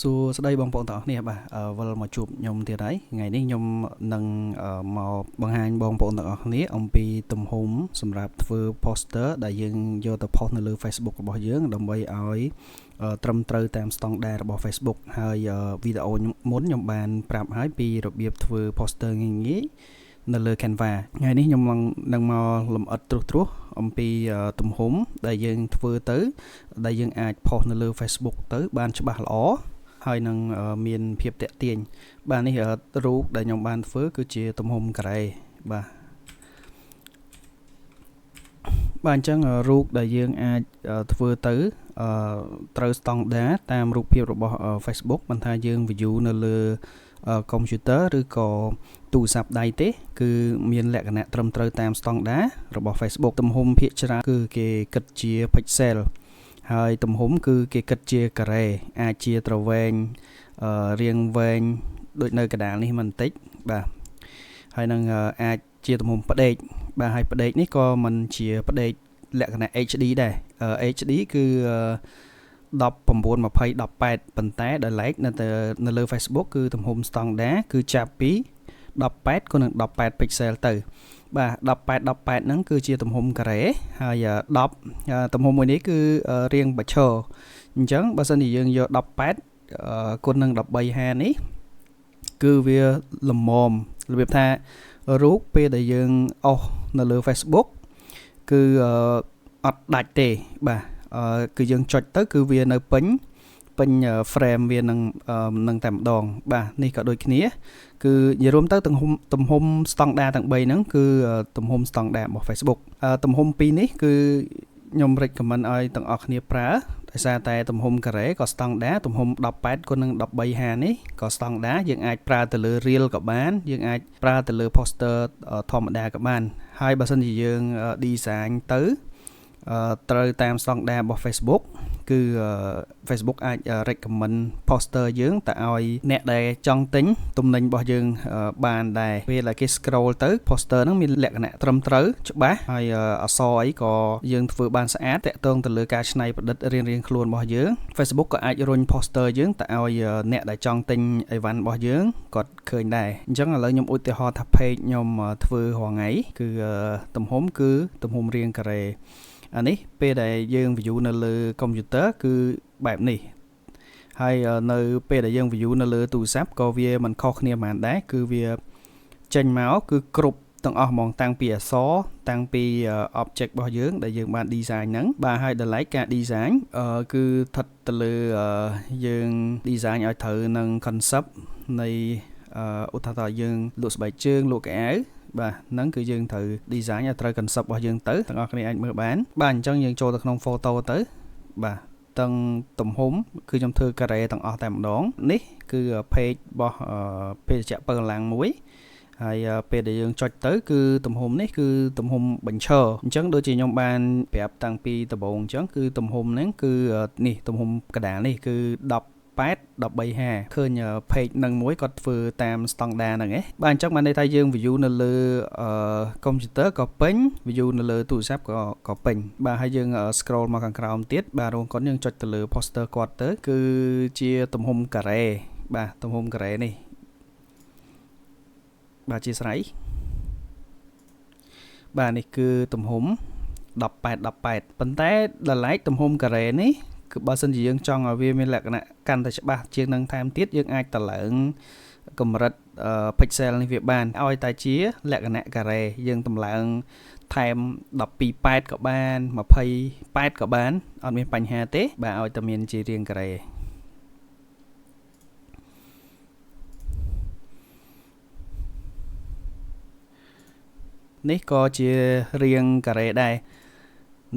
សួស្តីបងប្អូនទាំងអស់គ្នាបាទវិលមកជួបខ្ញុំទៀតហើយថ្ងៃនេះខ្ញុំនឹងមកបង្ហាញបងប្អូនទាំងអស់គ្នាអំពីទំហំសម្រាប់ធ្វើ poster ដែលយើងយកទៅ post នៅលើ Facebook របស់យើងដើម្បីឲ្យត្រឹមត្រូវតាមស្តង់ដាររបស់ Facebook ហើយវីដេអូមុនខ្ញុំបានប្រាប់ហើយពីរបៀបធ្វើ poster ងាយៗនៅលើ Canva ថ្ងៃនេះខ្ញុំនឹងមកលម្អិតត្រួសត្រាសអំពីទំហំដែលយើងធ្វើទៅដែលយើងអាច post នៅលើ Facebook ទៅបានច្បាស់ល្អហើយនឹងមានភាពតាក់ទាញបាទនេះរូបដែលខ្ញុំបានធ្វើគឺជាទំហំការ៉េបាទបាទអញ្ចឹងរូបដែលយើងអាចធ្វើទៅត្រូវស្តង់ដារតាមរូបភាពរបស់ Facebook មិនថាយើង view នៅលើ computer ឬក៏ទូរស័ព្ទដៃទេគឺមានលក្ខណៈត្រឹមត្រូវតាមស្តង់ដាររបស់ Facebook ទំហំភាគច្រើនគឺគេគិតជា pixel ហើយទំហំគឺគេគិតជាការ៉េអាចជាទ្រវែងរាងវែងដូចនៅកណ្ដាលនេះមិនតិចបាទហើយនឹងអាចជាទំហំផ្ដេកបាទហើយផ្ដេកនេះក៏មិនជាផ្ដេកលក្ខណៈ HD ដែរ HD គឺ19 20 18ប៉ុន្តែដោយឡែកនៅលើ Facebook គឺទំហំស្តង់ដារគឺចាប់ពី18គុណនឹង18 pixel ទៅបាទ18 18ហ្នឹងគឺជាទំហំការ៉េហើយ10ទំហំមួយនេះគឺរាងបញ្ឈរអញ្ចឹងបើសិនជាយើងយក18គុណនឹង13.5នេះគឺវាល្មមរបៀបថារូបពេលដែលយើងអស់នៅលើ Facebook គឺអត់ដាច់ទេបាទគឺយើងចុចទៅគឺវានៅពេញ frame វានឹងតែម្ដងបាទនេះក៏ដូចគ្នាគឺនិយាយរួមទៅទំហំស្តង់ដារទាំង3ហ្នឹងគឺទំហំស្តង់ដាររបស់ Facebook ទំហំ2នេះគឺខ្ញុំ recommend ឲ្យទាំងអស់គ្នាប្រើដោយសារតែទំហំការ៉េក៏ស្តង់ដារទំហំ18គុណនឹង13.5នេះក៏ស្តង់ដារយើងអាចប្រើទៅលើ reel ក៏បានយើងអាចប្រើទៅលើ poster ធម្មតាក៏បានហើយបើសិនជាយើង design ទៅត្រូវតាមស្តង់ដាររបស់ Facebook គឺ Facebook អាច recommend poster យើងទៅឲ្យអ្នកដែលចង់ទិញទំនិញរបស់យើងបានដែរពេលដែលគេ scroll ទៅ poster ហ្នឹងមានលក្ខណៈត្រឹមត្រូវច្បាស់ហើយអក្សរអីក៏យើងធ្វើបានស្អាតតាក់ទងទៅលើការច្នៃប្រឌិតរៀងៗខ្លួនរបស់យើង Facebook ក៏អាចរុញ poster យើងទៅឲ្យអ្នកដែលចង់ទិញអីវ៉ាន់របស់យើងគាត់ឃើញដែរអញ្ចឹងឥឡូវខ្ញុំឧទាហរណ៍ថា page ខ្ញុំធ្វើរាល់ថ្ងៃគឺទំហំគឺទំហំរាងការ៉េអានេះពេលដែលយើង view នៅលើ computer គឺបែបនេះហើយនៅពេលដែលយើង view នៅលើទូរស័ព្ទក៏វាមិនខុសគ្នាប៉ុន្មានដែរគឺវាចេញមកគឺគ្រប់ទាំងអស់ហ្មងតាំងពីអក្សរតាំងពី object របស់យើងដែលយើងបាន design ហ្នឹងបាទហើយដល់ឡែកការ design គឺស្ថិតទៅលើយើង design ឲ្យត្រូវនឹង concept នៃឧទាហរណ៍ថាយើងលក់ស្បែកជើងលក់កៅអៅបាទហ្នឹងគឺយើងត្រូវ design ឲ្យត្រូវ concept របស់យើងទៅទាំងអស់គ្នាអាចមើលបានបាទអញ្ចឹងយើងចូលទៅក្នុង photo ទៅបាទទាំងទំហំគឺខ្ញុំធ្វើការ៉េទាំងអស់តែម្ដងនេះគឺ page របស់ភេសជ្ជៈពៅកម្លាំងមួយហើយពេលដែលយើងចុចទៅគឺទំហំនេះគឺទំហំបញ្ឈរអញ្ចឹងដូចជាខ្ញុំបានប្រាប់តាំងពីដំបូងអញ្ចឹងគឺទំហំហ្នឹងគឺនេះទំហំកដាលនេះគឺ18 13.5ឃើញ page នឹងមួយគាត់ធ្វើតាមស្តង់ដារហ្នឹងឯងបាទអញ្ចឹងបានន័យថាយើង view នៅលើ computer ក៏ពេញ view នៅលើទូរស័ព្ទក៏ពេញបាទហើយយើង scroll មកខាងក្រោមទៀតបាទរោងគាត់យើងចុចទៅលើ poster គាត់ទៅគឺជាទំហំការ៉េបាទទំហំការ៉េនេះបាទជាស្រ័យបាទនេះគឺទំហំ18 18ប៉ុន្តែដល់ឡែកទំហំការ៉េនេះគឺបើសិនជាយើងចង់ឲ្យវាមានលក្ខណៈកាន់តែច្បាស់ជាងនឹងថែមទៀតយើងអាចតម្លើងកម្រិត pixel នេះវាបានឲ្យតែជាលក្ខណៈការ៉េយើងតម្លើងថែម12.8ក៏បាន28ក៏បានអត់មានបញ្ហាទេបាទឲ្យតែមានជារាងការ៉េនេះក៏ជារាងការ៉េដែរ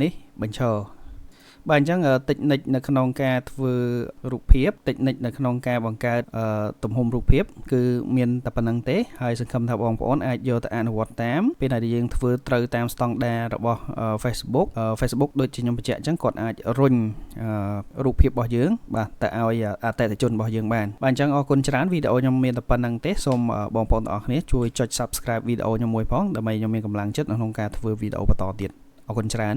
នេះបញ្ឈរបាទអញ្ចឹងតិចនិចនៅក្នុងការធ្វើរូបភាពតិចនិចនៅក្នុងការបង្កើតទំហំរូបភាពគឺមានតែប៉ុណ្្នឹងទេហើយសង្ឃឹមថាបងប្អូនអាចយកទៅអនុវត្តតាមពេលដែលយើងធ្វើត្រូវតាមស្តង់ដាររបស់ Facebook Facebook ដូចជាខ្ញុំបញ្ជាក់អញ្ចឹងគាត់អាចរុញរូបភាពរបស់យើងបាទទៅឲ្យអតិថិជនរបស់យើងបានបាទអញ្ចឹងអរគុណច្រើនវីដេអូខ្ញុំមានតែប៉ុណ្្នឹងទេសូមបងប្អូនទាំងអស់គ្នាជួយចុច Subscribe វីដេអូខ្ញុំមួយផងដើម្បីខ្ញុំមានកម្លាំងចិត្តនៅក្នុងការធ្វើវីដេអូបន្តទៀតអរគុណច្រើន